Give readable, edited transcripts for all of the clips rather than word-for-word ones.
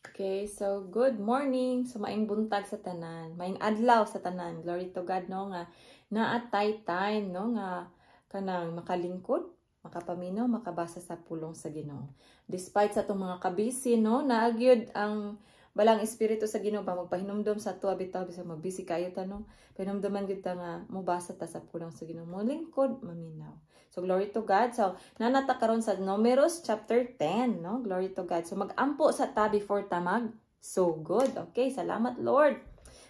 Okay, so good morning. So maayong buntag sa tanan, maayong adlaw sa tanan. Glory to God, no, nga naatay time, no, nga kanang makalingkod, makapaminaw, makabasa sa pulong sa Ginoo. Despite sa atong mga kabisi, no, naagyod ang Balaang Espiritu sa Ginoo pa magpahinumdom sa ato bitaw bisag mabisi kayo ta, no. Pahinumdoman gyud ta nga mobasa ta sa pulong sa Ginoo, molingkod, maminaw. So glory to God. So naa na ta karon sa Numeros chapter 10, no? Glory to God. So magampo sa ta before ta mag so good. Okay, salamat, Lord.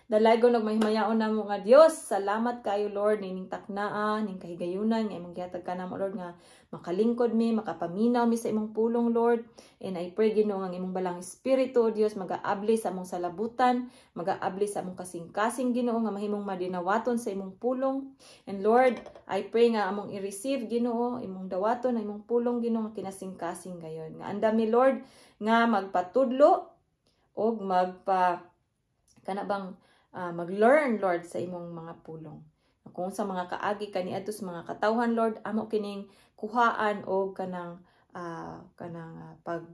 Dalaygon og mahimayaon namo nga Dios. Salamat kayo, Lord, nining taknaa, ning kahigayunan nga imong gihatag kanamo, Lord, nga makalingkod mi, makapaminaw mi sa imong pulong, Lord. And I pray, Ginoo, nga imong Balaang Espiritu, Dios, magaabli sa among salabutan, magaabli sa among kasing-kasing, Ginoo, nga mahimong madinawaton sa imong pulong. And Lord, I pray nga among i-receive, Ginoo, imong dawaton ang imong pulong, Ginoo, nga kinasing-kasing gayon. Nga andam mi, Lord, nga magpatudlo og magpa kana bang mag-learn, Lord, sa imong mga pulong. Kung sa mga kaagi kaniadto sa mga katawhan, Lord, amo kining kuhaan og kanang pag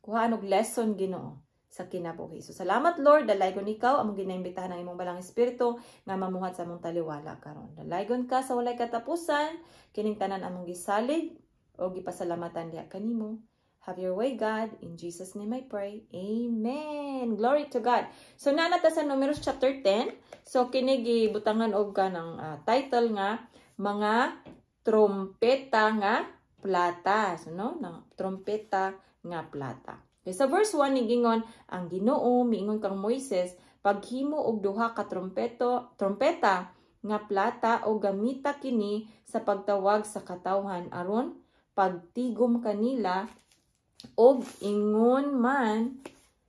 kuhaan og lesson, Ginoo, sa kinabuhi. So salamat, Lord, dalaygon ikaw, among ginaimbitahan ang imong Balaang Espiritu nga mamuhat sa among taliwala karon. Dalaygon ka sa walay katapusan, kining tanan among gisalig o gipasalamatan diha kanimo. Have your way, God. In Jesus' name I pray. Amen. Glory to God. So, naa na ta sa Numeros chapter 10. So, kini gibutangan og kanang title nga "Mga Trompeta nga Plata." So, no? Na, trompeta nga plata. Okay, sa verse 1 ni gingon, "Ang Ginoo miingon kang Moises, paghimo og duha ka trompeta nga plata o gamita kini sa pagtawag sa katawhan aron pagtigom kanila og ingon man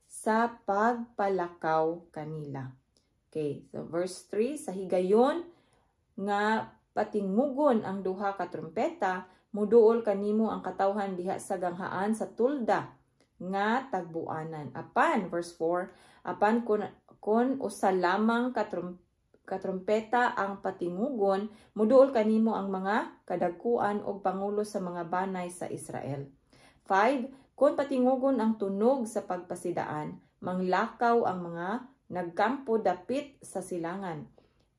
sa pagpalakaw kanila." Okay, so verse 3, "Sa higayon nga patingugon ang duha ka trumpeta, muduol kanimo ang katawhan diha sa ganghaan sa tolda nga tagbuanan. Apan, verse 4, apan kon usa lamang ka trumpeta ang patingugon, muduol kanimo ang mga kadagkuan og pangulo sa mga banay sa Israel. 5. Kung patingugon ang tunog sa pagpasidaan, manglakaw ang mga nagkampo dapit sa silangan.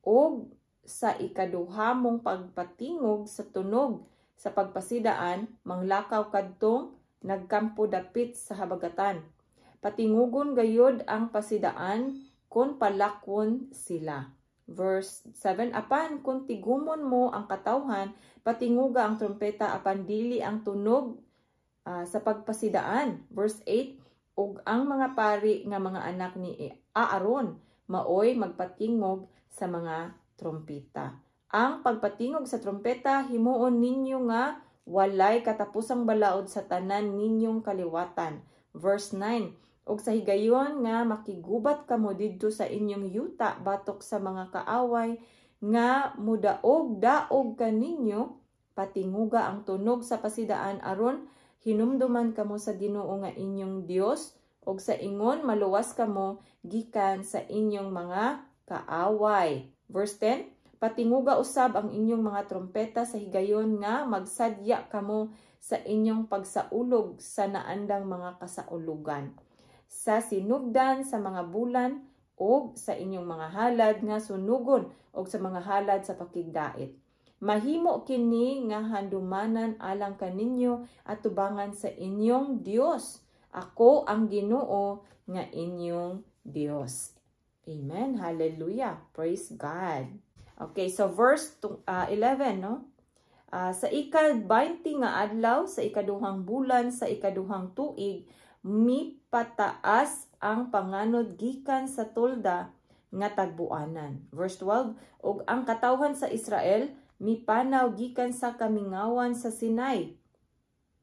Og sa ikaduha mong pagpatingog sa tunog sa pagpasidaan, manglakaw kadtong nagkampo dapit sa habagatan. Patingugon gayod ang pasidaan kung palakwon sila." Verse 7, "Apan kung tigumon mo ang katawhan, patinguga ang trompeta apan dili ang tunog sa pagpasidaan." Verse 8, "Ug ang mga pari nga mga anak ni Aaron maoy magpatingog sa mga trompeta. Ang pagpatingog sa trompeta himuon ninyo nga walay katapusang balaod sa tanan ninyong kaliwatan." Verse 9, "Ug sa higayon nga makigubat kamo didto sa inyong yuta batok sa mga kaaway nga mudaog daog kaninyo, patinguga ang tunog sa pasidaan aron hinumduman kamo sa Ginoo nga inyong Dios ug sa ingon maluwas kamo gikan sa inyong mga kaaway." Verse 10, "Patinguga usab ang inyong mga trompeta sa higayon nga magsadya kamo sa inyong pagsaulog sa naandang mga kasaulugan, sa sinugdan sa mga bulan ug sa inyong mga halad nga sunugon ug sa mga halad sa pakigdait. Mahimo kini nga handumanan alang kaninyo atubangan sa inyong Dios. Ako ang Ginoo nga inyong Dios." Amen. Hallelujah. Praise God. Okay, so verse 11, no? "Sa ika-20 nga adlaw sa ikaduhang bulan sa ikaduhang tuig, mipataas ang panganod gikan sa tolda nga tagbuanan." Verse 12, "Ug ang katawhan sa Israel mipanaw gikan sa kamingawan sa Sinai."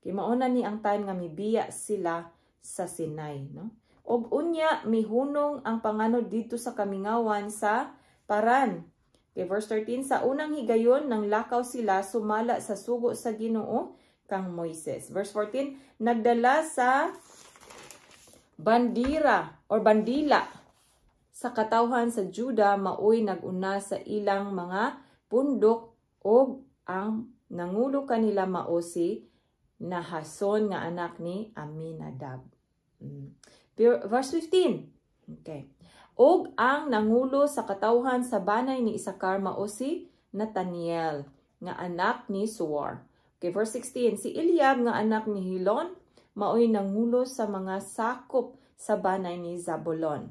Kay mauna ni ang time nga mibiya sila sa Sinai, no? "Ug unya mihunong ang panganod didto sa kamingawan sa Paran." Okay, verse 13, "Sa unang higayon nang lakaw sila sumala sa sugo sa Ginoo kang Moises." Verse 14, "Nagdala sa bandira or bandila sa katawhan sa Juda maoy naguna sa ilang mga pundok og ang nangulo kanila mao si Nahason nga anak ni Aminadab." Verse 15. Okay. Og ang nangulo sa katawhan sa banay ni Isakar mao si Nathaniel nga anak ni Suar. Okay, verse 16. Si Eliab nga anak ni Hilon maoy nangulo sa mga sakop sa banay ni Zabulon.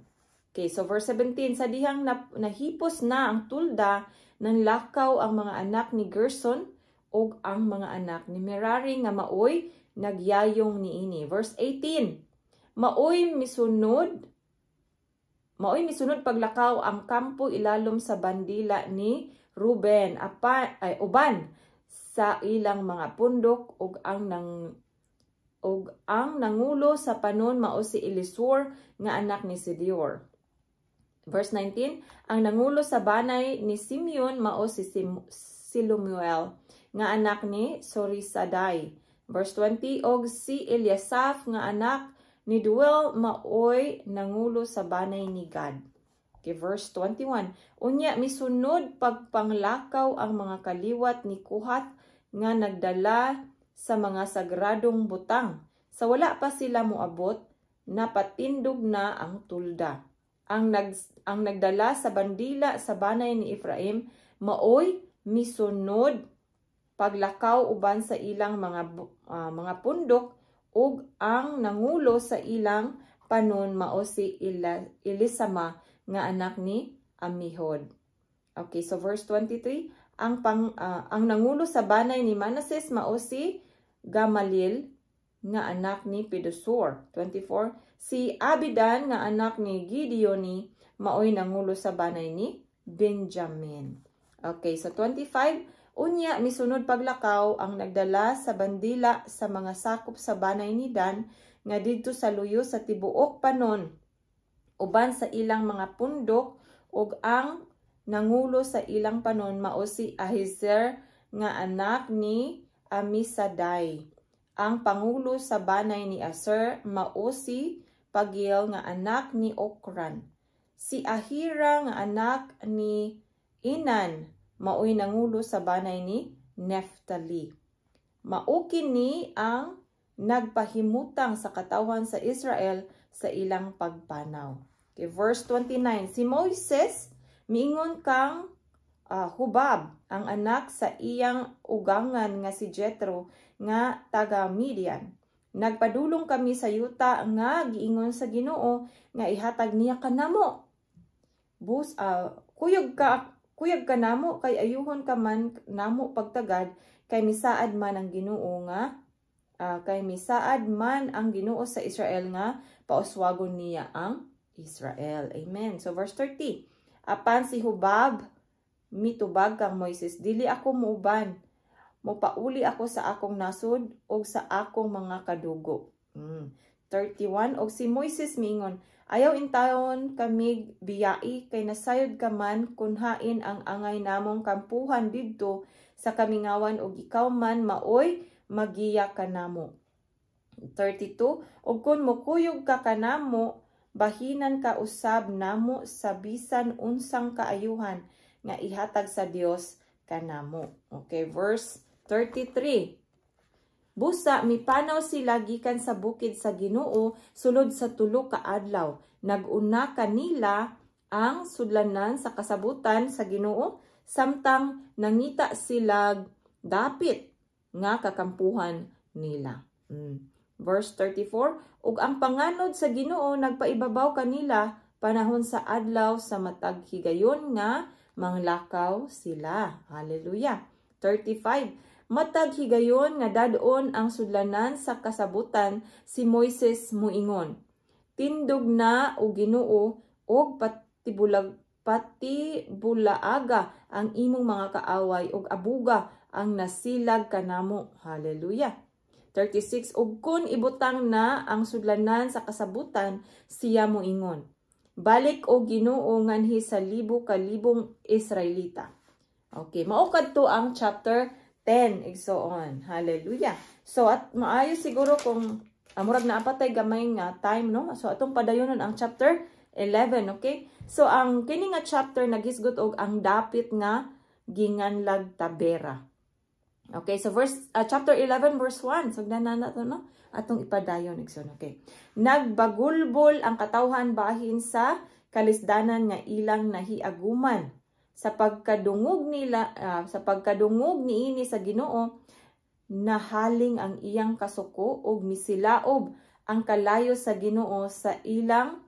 Okay, so verse 17, sa dihang nahipos na ang tulda, nanglakaw ang mga anak ni Gerson ug ang mga anak ni Merari nga maoy nagyayong niini. Verse 18, maoy misunod paglakaw ang kampo ilalom sa bandila ni Ruben apa ay uban sa ilang mga pundok ug ang nangulo sa panon mao si Elisur nga anak ni Sidior. Verse 19, ang nangulo sa banay ni Simeon mao si Silumiel nga anak ni Sorisaday. Verse 20, og si Eliasaph nga anak ni Duel maoy nangulo sa banay ni Gad. Okay, verse 21. Unya misunod pagpanglakaw ang mga kaliwat ni Kuhat nga nagdala sa mga sagradong butang. Sa wala pa sila moabot, napatindog na ang tulda. Ang nagdala sa bandila sa banay ni Ephraim maoy misunod paglakaw uban sa ilang mga pundok ug ang nangulo sa ilang panon mao si Elisama nga anak ni Amihod. Okay, so verse 23, ang nangulo sa banay ni Manases mao si Gamaliel nga anak ni Pedosur. 24, si Abidan nga anak ni Gideoni maoy nangulo sa banay ni Benjamin. Okay, so 25, unya misunod paglakaw ang nagdala sa bandila sa mga sakop sa banay ni Dan nga didto sa luyo sa tibuok panon uban sa ilang mga pundok ug ang nangulo sa ilang panon mao si Ahizer nga anak ni Amisaday. Ang pangulo sa banay ni Aser mao si Pagiel nga anak ni Okran. Si Ahira nga anak ni Inan maoy nangulo sa banay ni Neftali. Mao kini ang nagpahimutang sa katawhan sa Israel sa ilang pagpanaw. Okay, verse 29, si Moises miingon kang Hubab, ang anak sa iyang ugangan nga si Jethro nga taga Midian. Nagpadulong kami sa yuta nga giingon sa Ginoo nga ihatag niya kanamo. Bus kuyog ka namo kay ayuhon ka man namo pagtagad kay misaad man ang Ginoo sa Israel nga pauswagon niya ang Israel. Amen. So verse 30. Apan si Hubab mitubag kang Moises, "Dili ako muuban. Mopauli ako sa akong nasod ug sa akong mga kadugo." 31, og si Moises miingon, "Ayaw intawon kami biyai kay nasayod ka man kun hain ang angay namong kampuhan didto sa kamingawan ug ikaw man maoy magiya kanamo." 32, ug kun mokuyog ka kanamo, bahinan ka usab namo sa bisan unsang kaayuhan nga ihatag sa Dios kanamo. Okay, verse 33. Busa mipanaw sila gikan sa bukid sa Ginoo sulod sa 3 ka adlaw. Nag-una kanila ang sudlanan sa kasabutan sa Ginoo samtang nangita sila dapit nga kakampuhan nila. Verse 34, ug ang panganod sa Ginoo nagpaibabaw kanila panahon sa adlaw sa matag higayon nga manglakaw sila. Hallelujah. 35, matag higayon nga dad-on ang sudlanan sa kasabutan, si Moises muingon, "Tindog na o Ginoo og patibulaaga ang imong mga kaaway ug abuga ang nasilag kanamo." Hallelujah. 36, ug kun ibutang na ang sudlanan sa kasabutan, siya moingon, "Balik o Ginoo nganhi sa libo ka libong Israelita." Okay, mao kadto ang chapter 10, igsoon. Hallelujah. So at maayo siguro kung murag naa pa tay gamay nga time, no? So atong padayonon ang chapter 11, okay? So ang kini nga chapter naghisgot og ang dapit nga ginganlag Tabera. Okay, so verse chapter 11 verse 1. So na na to, no? Atong ipadayon, igsoon. Okay. Nagbagulbol ang katawhan bahin sa kalisdanan nga ilang nahiaguman. Sa pagkadungog niini sa Ginoo, nahaling ang iyang kasuko ug misilaob ang kalayo sa Ginoo sa ilang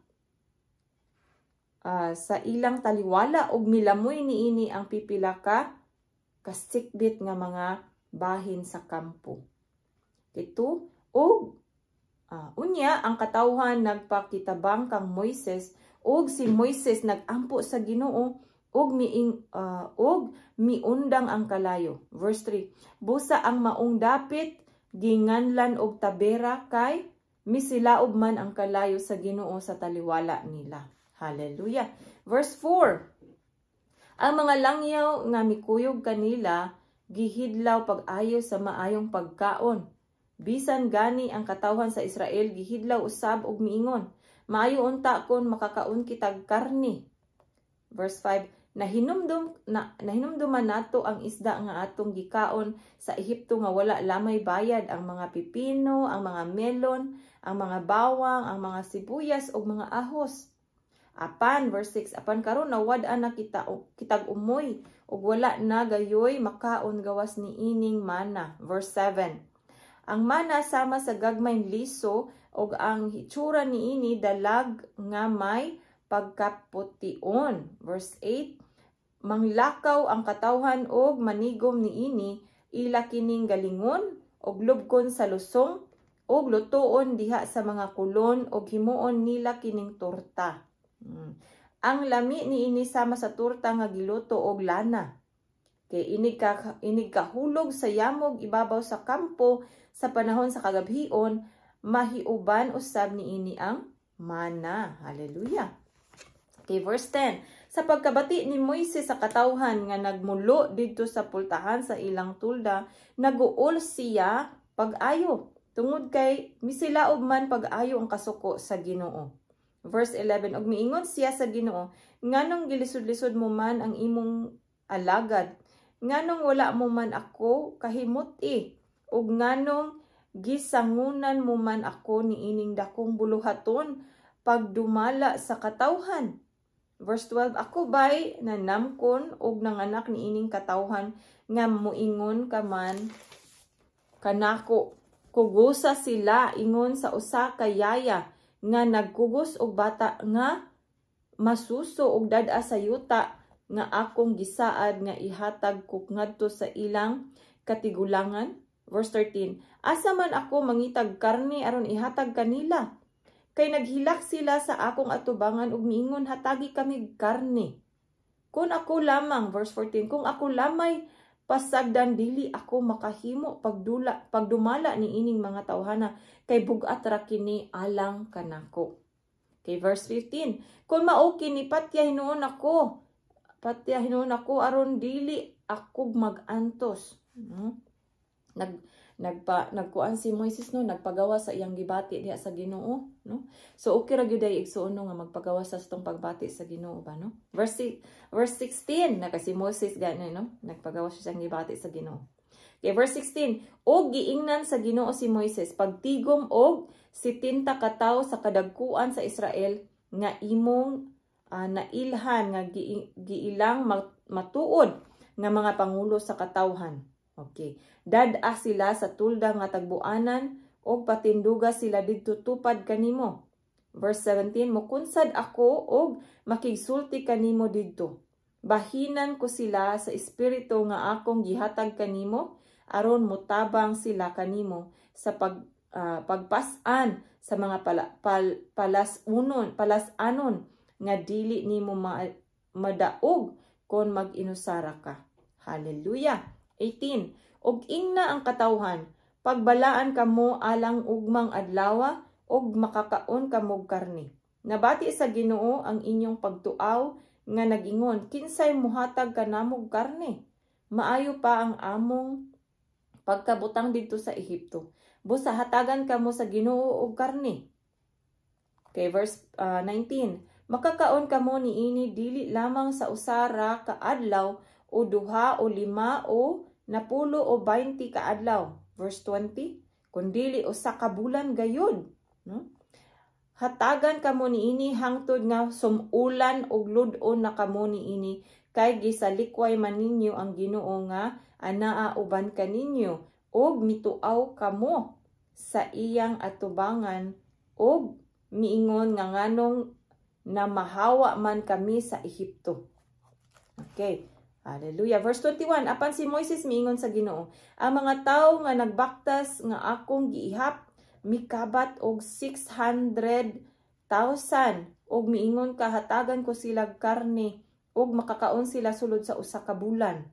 taliwala ug milamoy niini ang pipila ka kasikbit nga mga bahin sa kampo. Ito ug unya ang katawhan nagpakitabang kang Moises, ug si Moises nagampo sa Ginoo ug miundang ang kalayo. Verse 3. Busa ang maong dapit ginganlan og Tabera kay misilaob man ang kalayo sa Ginoo sa taliwala nila. Hallelujah. Verse 4. Ang mga langyaw nga mikuyog kanila gihidlaw pag-ayo sa maayong pagkaon. Bisan gani ang katawhan sa Israel gihidlaw usab og miingon, "Maayo unta kon makakaon kitag karni." Verse 5, nahinumduman nato ang isda nga atong gikaon sa Ehipto nga wala lamay bayad, ang mga pipino, ang mga melon, ang mga bawang, ang mga sibuyas ug mga ahos. Apan verse 6, apan karon nawad-an na kita kitag umoy ug wala na gayoy makaon gawas niining mana. Verse 7. Ang mana sama sa gagmayng liso ug ang hitsura niini dalag nga may pagkapution. Verse 8, manglakaw ang katawhan og manigom niini, ila kining galingon og lubkon sa lusong og lutuon diha sa mga kulon og himuon nila kining torta. Ang lami niini sama sa torta nga giluto og lana. Kay inig kahulog sa yamog ibabaw sa kampo sa panahon sa kagabhion, mahiuban usab niini ang mana. Hallelujah. Okay, verse 10. Sa pagkabati ni Moises sa katawhan nga nagmulo didto sa pultahan sa ilang tulda, naguol siya pag-ayo tungod kay misilaob man pag-ayo ang kasuko sa Ginoo. Verse 11, og miingon siya sa Ginoo, "Nganong gilisod-lisod mo man ang imong alagad? Nganong wala mo man ako kahimuti? Ug nganong gisangunan mo man ako niining dakong buluhaton pagdumala sa katawhan?" Verse 12, "Ako bay nanamkon og nanganak niining katawhan nga muingon ka man kanako? Kugusa sila ingon sa usa ka yaya nga nagkugos og bata nga masuso og dad-a sa yuta nga akong gisaad nga ihatag ko ngadto sa ilang katigulangan." Verse 13, "Asa man ako mangitag karne aron ihatag kanila? Kay naghilak sila sa akong atubangan ug miingon, 'Hatagi kami karne.' Kung ako lamang," verse 14, "kung ako lamay pasagdan, dili ako makahimo pagdumala ni ining mga tawhana kay bug-at ra kini alang kanako." Okay, verse 15. "Kung mao kini, patya hinuon ako. Patya hinuon ako aron dili ako magantos." No? Nagpa nagkuan si Moises, no, nagpagawa sa iyang gibati diha sa Ginoo, no? So okay ra gyud ay, igsuon, no, nga magpagawa sa atong pagbati sa Ginoo ba, no? Verse 16 na kasi Moses gani, no, nagpagawa siya sa gibati sa Ginoo. Okay, verse 16, og giingnan sa Ginoo si Moises, "Pagtigom og 70 ka tawo sa kadagkuan sa Israel nga imong nailhan nga giilang matuod nga mga pangulo sa katawhan. Okay. Dad-a sila sa tulda nga tagbuanan og patinduga sila didto tupad kanimo." Verse 17, "Mukunsad ako og makigsulti kanimo didto. Bahinan ko sila sa espiritu nga akong gihatag kanimo aron motabang sila kanimo sa pagpas-an sa mga palas-anon nga dili nimo madaog kon mag-inusara ka." Hallelujah. 18. "Og ingna ang katawhan, pagbalaan kamo alang ugmang adlawa og makakaon kamog karne. Nabati sa Ginoo ang inyong pagtuaw nga nagingon, 'Kinsay muhatag kanamog karne? Maayo pa ang among pagkabutang didto sa Ehipto.' Busa hatagan kamo sa Ginoo og karne." Okay, verse 19. "Makakaon kamo niini dili lamang sa usa ra ka adlaw o 2 o 5 o napulo o 20 ka adlaw. Verse 20, kun dili usa ka bulan gayud, no? Hatagan kamo niini hangtod nga sumulan og lud-on na kamo niini, kay gisalikway man ninyo ang Ginoo nga anaa uban kaninyo, ug mituaw kamo sa iyang atubangan ug miingon nga nganong namahawa man kami sa Ehipto. Okay. Hallelujah. Verse 21, apan si Moises miingon sa Ginoo, "Ang mga tawo nga nagbaktas nga akong giihap mikabat og 600,000, ug miingon ka hatagan ko sila karne ug makakaon sila sulod sa usa ka bulan."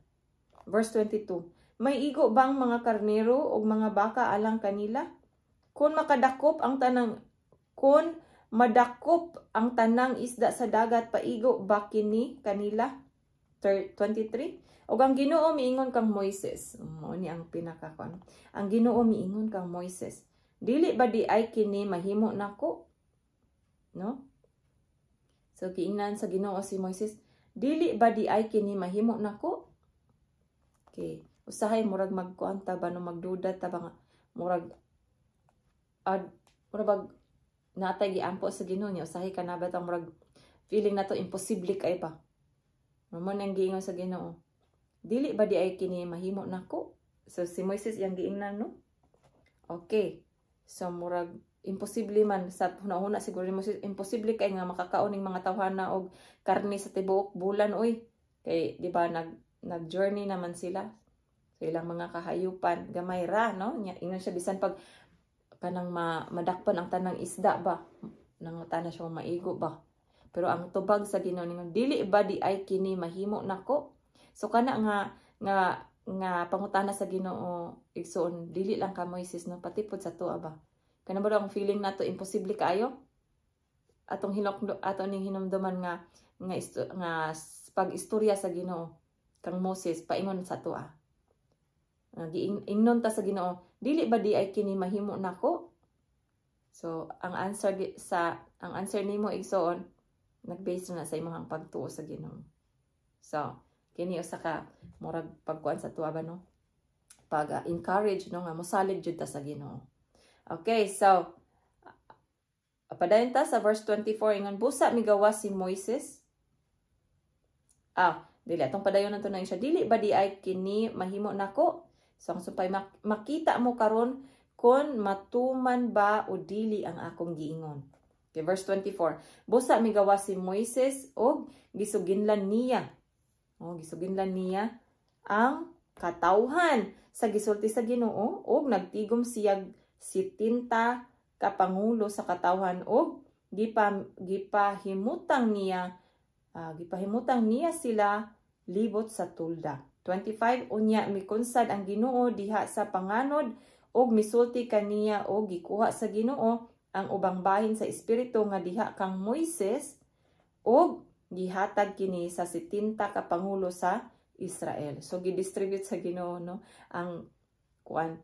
Verse 22, "May igo bang mga karnero ug mga baka alang kanila? Kon madakop ang tanang isda sa dagat, paigo ba kini kanila?" 23. Ug ang Ginoo miingon kang Moises. Mao ni ang pinaka. Ang Ginoo miingon kang Moises, "Dili ba diay kini mahimo nako?" No? So giingnan sa Ginoo si Moises, "Dili ba diay kini mahimo nako?" Okay. Usahay murag magkuan ta ba, no, magduda ta ba nga murag ad murag bag natay giampo sa Ginoo niya. Usahay ka na ba tang murag feeling nato imposible kay ba. Mao nang giingon sa Ginoo, "Dili ba diay kini mahimo nako?" So si Moises iyang giingnan, no? Okay. So murag imposible man sa hunahuna siguro ni Moises, imposible kay nga makakaon ning mga tawhana og karne sa tibuok bulan oy. Kay di ba nag journey naman sila. So ilang mga kahayupan gamay ra, no? Nya ingon siya, bisan pag kanang madakpan ang tanang isda ba, nangutana siya maigo ba. Pero ang tubag sa Ginoo ningon, "Dili ba diay kini mahimo nako?" So kana nga pangutana sa Ginoo, igsuon, dili lang ka Moises, no, pati pod sa tuwa ba. Kana ba ang feeling nato imposible kaayo? Atong hinok ato ning hinumduman nga pag-istorya sa Ginoo kang Moses paingon sa tuwa. Giingnon ta sa Ginoo, "Dili ba diay kini mahimo nako?" So ang answer nimo, igsoon, nag-base na sa imong pagtuo sa Ginoo. So kini usa ka murag pagkuan sa tuwa ba, no? Pag encourage, no, nga mosalig jud ta sa Ginoo. Okay, so padayon ta sa verse 24. Ingon, busa migawas si Moises. Ah, dili, atong padayon nato na siya. "Dili ba diay kini mahimo nako?" So ang sumpay, "Makita mo karon kon matuman ba o dili ang akong giingon." Okay, verse 24. Busa migawas si Moises og gisuginlan niya. Oh, gisuginlan niya ang katawhan sa gisulti sa Ginoo, og nagtigom siya 70 ka pangulo sa katawhan og gipahimutang niya sila libot sa tulda. 25. Unya mikunsad ang Ginoo diha sa panganod og misulti kaniya, og gikuha sa Ginoo ang ubang bahin sa espiritu nga diha kang Moises og gihatag kini sa 70 ka pangulo sa Israel. So gidistribute sa Ginoo, no, ang kuan,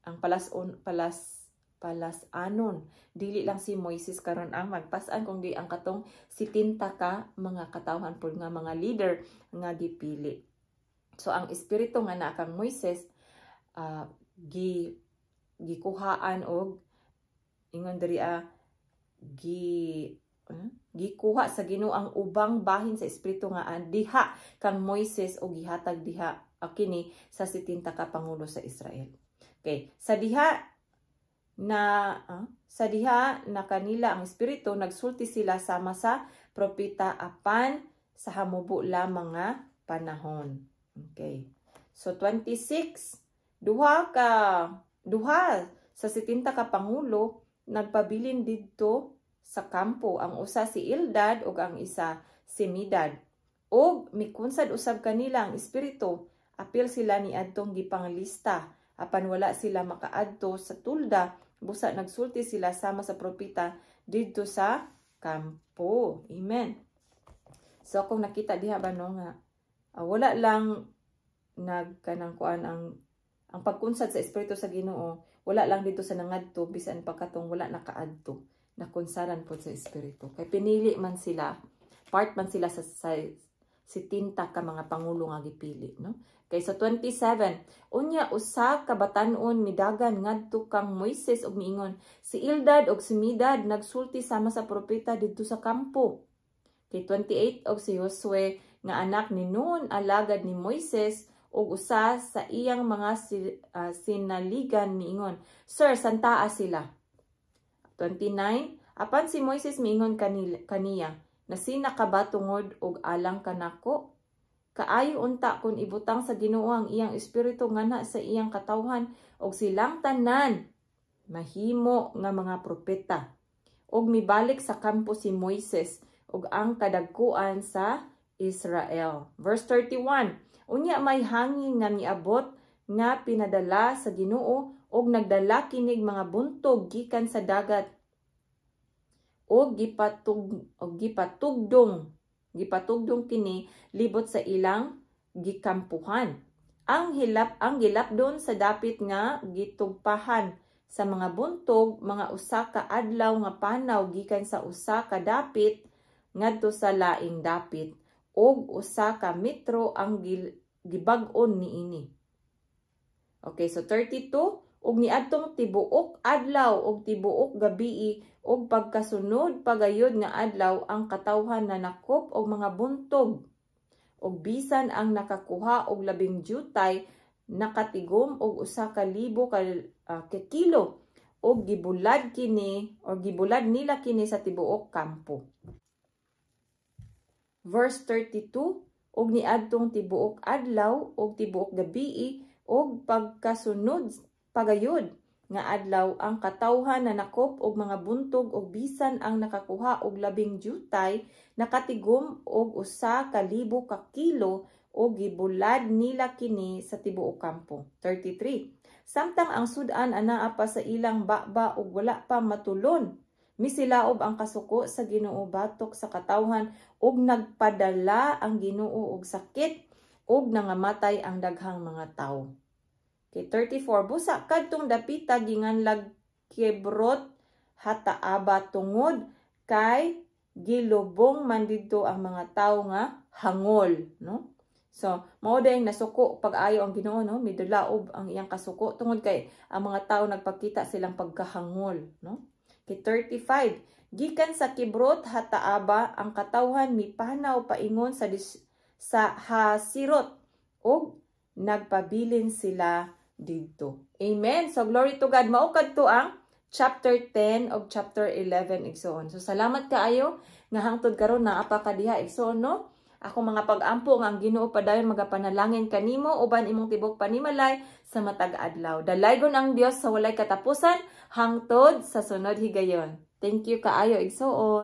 ang palas-on palas palas-anon. Dili lang si Moises karon ang magpasan kundi ang katong 70 ka mga katawhan pud nga mga leader nga gipili. So ang espiritu nga naa kang Moises gikuhaan og ingon diri gikuha sa Ginoo ang ubang bahin sa espiritu nga diha kang Moises og gihatag diha kini sa 70 ka pangulo sa Israel. Okay, sa diha na kanila ang espiritu, nagsulti sila sama sa propeta apan sa hamubo lamang nga panahon. Okay. So 26, duha sa 70 ka pangulo nagpabilin didto sa kampo, ang usa si Eldad ug ang isa si Medad. Og mikunsad usab kanila ang espiritu, apil sila ni adtong gipanglista, apan wala sila makaadto sa tulda, busa nagsulti sila sama sa propeta didto sa kampo. Amen. So kung nakita diha ba, no, nga wala lang nagkanang kuan ang pagkunsad sa espiritu sa Ginoo, wala lang dito sa nangadto, bisan pa katong wala nakaadto, nakunsaran pod sa espiritu. Kay pinili man sila, part man sila sa 70 ka mga pangulo nga gipili, no? Kay sa 27, unya usa ka batan-on midagan ngadto kang Moises ug miingon, "Si Eldad ug si Medad nagsulti sama sa propeta didto sa kampo." Kay 28, og si Josue nga anak ni Nun, alagad ni Moises ug usa sa iyang mga sinaligan, miingon, "Sir, santaa sila." 29, apan si Moises miingon kaniya, "Nasina ka ba tungod og alang kanako? Kaayo unta kung ibutang sa Ginoo ang iyang espiritu nganha sa iyang katawhan og silang tanan mahimo nga mga propeta." Og mibalik sa kampo si Moises ug ang kadagkuan sa Israel. Verse 31. Unya may hangin nga miabot nga pinadala sa Ginoo ug nagdala kinig mga buntog gikan sa dagat ug gipatugdong kini libot sa ilang gikampuhan. Ang gilapdon sa dapit nga gitugpahan sa mga buntog, mga usa ka adlaw nga panaw gikan sa usa ka dapit ngadto sa laing dapit, ug 1 ka metro ang gibag-on niini. Okay, so 32, ug niadtong tibuok adlaw ug tibuok gabii ug pagkasunod pagayod nga adlaw, ang katawhan nanakop og mga buntog, ug bisan ang nakakuha og labing dyutay nakatigom og 1,000 ka kilo, ug gibulad kini or gibulad nila kini sa tibuok kampo. Verse 32, ug niadtong tibuok adlaw ug tibuok gabii ug pagkasunod pagayod nga adlaw, ang katawhan nanakop og mga buntog, ug bisan ang nakakuha og labing dyutay nakatigom og 1,000 ka kilo, ug gibulad nila kini sa tibuok kampo. 33. Samtang ang sud-an anaa pa sa ilang baba ug wala pa matulon, misilaob ang kasuko sa Ginoo batok sa katawhan, ug nagpadala ang Ginoo og sakit ug nangamatay ang daghang mga tawo. Okay, 34. Busa kadtong dapita ginganlag Kibrot Hataaba tungod kay gilubong man didto ang mga tawo nga hangol, no? So, mao dayong nasuko pag-ayo ang Ginoo, no? Midulaob ang iyang kasuko tungod kay ang mga tao nagpakita silang pagkahangol, no? Kay 35, gikan sa Kibrot Hataaba ang katawhan mipanaw paingon sa Hasirot ug nagpabilin sila didto. Amen. So glory to God. Mao kadto ang chapter 10 ug chapter 11, igsoon. So salamat kaayo nga hangtod karon naa pa ka diha, igsoon, no? Ako mga pag-ampo nga ang Ginoo padayon magapanalangin kanimo uban imong tibok panimalay sa matag adlaw. Dalaygon ang Dios sa walay katapusan hangtod sa sunod higayon. Thank you kaayo, igsoon.